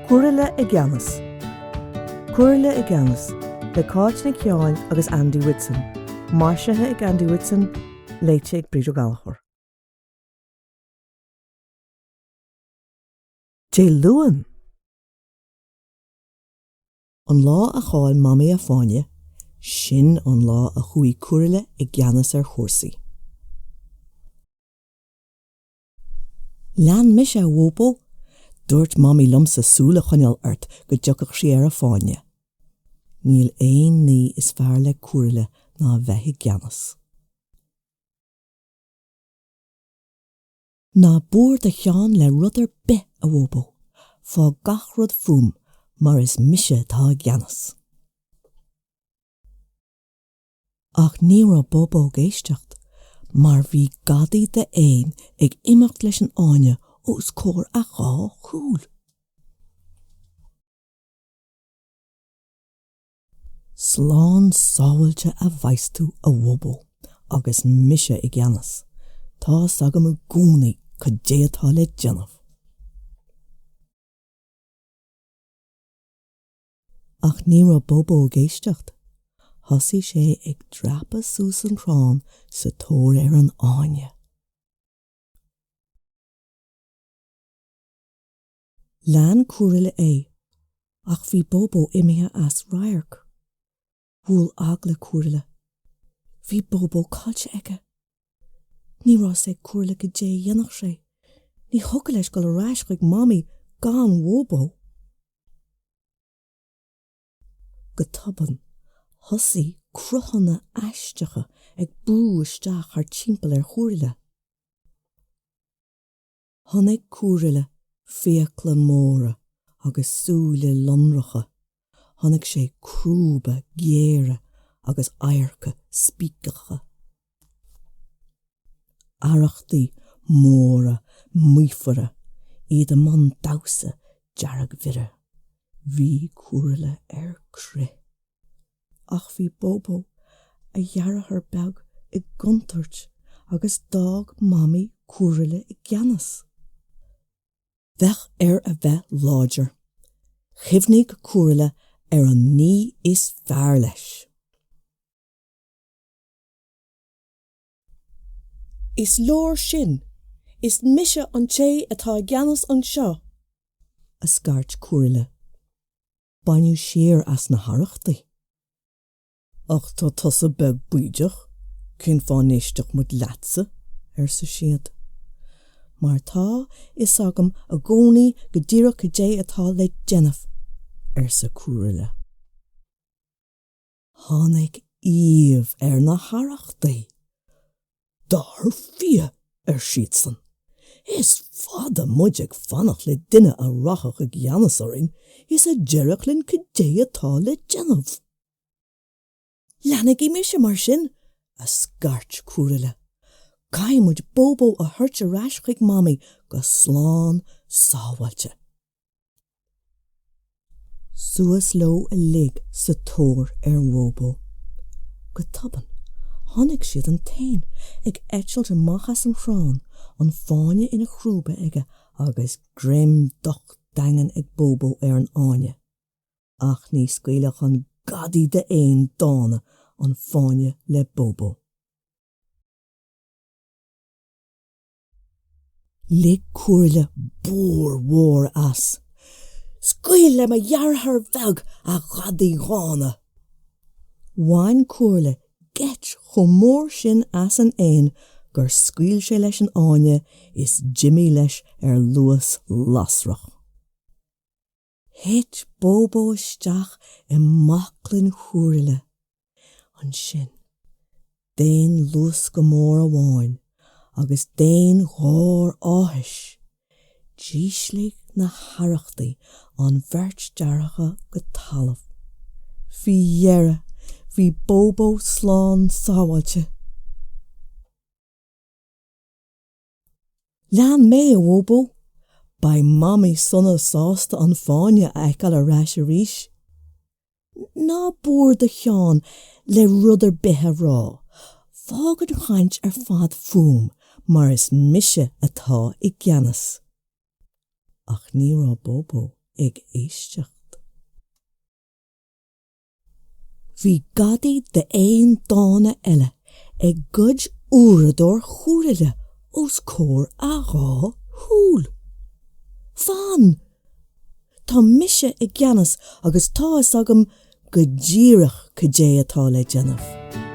Cúraille i gCeannas Cúraille i gCeannas le Cáit Nic Sheáin agus Andy Whitson, maisithe ag Andy Whitson, léite ag Bríd Ó Gallchóir. Dé Luain! An lá a chaill Mamaí a fáinne, sin an lá a chuaigh Cúraille i gceannas ar chúrsaí. Lean mise, a Bhóbó! Dúirt Mamaí liomsa súil a choinneáil ort go dtiocfadh sí ar a fáinne. Níl aon ní is fearr le Cúraille ná a bheith i gceannas. Ná buair do cheann le rud ar bith, a Bhóbó, fág gach rud fúm mar is mise atá i gceannas. Ach ní raibh Bóbó ag éisteacht, mar bhí gadaí d'éan ag imeacht leis an fháinne os comhair a dhá shúil. Slán sábháilte a bheas tú, a Bhóbó, agus mise i gceannas. Tá's agam i gcónaí cad é atá le déanamh. Ach ní raibh Bóbó ag éisteacht. Thosaigh sé ag dreapadh suas an crann sa tóir ar an fháinne. Lean Cúraille é, ach bhí Bóbó imithe as radharc. Bhuail eagla Cúraille. Bhí Bóbó caillte aige. Ní raibh fhios ag Cúraille cad é a dhéanfadh sé. Ní thiocfadh leis dul ar ais chuig Mamaí gan Bhóbó. Go tobann, thosaigh cruthanna aisteacha ag brú isteach thar timpeall ar Chúraille. Chonaic Cúraille fiacla móra agus súile lonracha, chonaic sé crúba géara agus adharca spíceacha. Arrachtaí móra míofara, iad i mbun damhsa deargmhire. Bhí Cúraille ar crith. Ach bhí Bóbó, a dheartháir beag, i gcontúirt agus d'fhág Mamaí Cúraille i gceannas. Bheadh air a bheith láidir. Chuimhnigh Cúraille ar an ní is fearr leis. Is leor sin! Is mise an té atá i gceannas anseo! a scairt Cúraille. Baineadh siar as na harrachtaí. Ach tá tusa beag bídeach, cén fáth a n-éistfeadh muid leatsa? arsa siad. Mar tá fhios agam i gcónaí go díreach cad é atá le déanamh, arsa Cúraille. Tháinig aoibh ar na harrachtaí. Dar fia, ar siadsan, is fada muid ag fanacht le duine a rachadh i gceannas orainn is a déarfadh linn cad é atá le déanamh. Leanaigí mise, mar sin, a scairt Cúraille. Caithfidh muid Bóbó a thabhairt ar ais chuig Mamaí go slán sábháilte. Suas leo uilig sa tóir ar Bhóbó. Go tobann, chonaic siad an t-éan ag eitilt amach as an chrann, an fáinne ina chrúba aige agus greim docht daingean ag Bóbó ar an fháinne. Ach ní scaoilfeadh an gadaí d'éan dána an fáinne le Bóbó. Lig Cúraille búir mhór as. Scaoil le mo dheartháir bheag, a ghadaí dhána! Bhain Cúraille geit chomh mór sin as an éan gur scaoil sé leis an fháinne is d'imigh leis ar luas lasrach. Thit Bóbó isteach i mbaclainn Chúraille. Ansin, d'aon luascadh mór amháin agus d'aon gháir áthais, d'ísligh na harrachtaí an bheirt deartháireacha go talamh. Faoi dheireadh, bhí Bóbó slán sábháilte. Lean mé, a Bhóbó! Beidh Mamaí sona sásta an fáinne a fheiceáil ar ais arís. Ná buair do cheann le rud ar bith a rá, fág an chaint ar fad fúm mar is mise atá i gceannas. Ach ní raibh Bóbó. ag éisteacht. Bhí gadaí d'aon dána eile ag goid uaireadóir Shúraile os comhair a dhá shúil. Fan! Tá mise i gceannas agus tá fhios agam go díreach cad é atá le déanamh.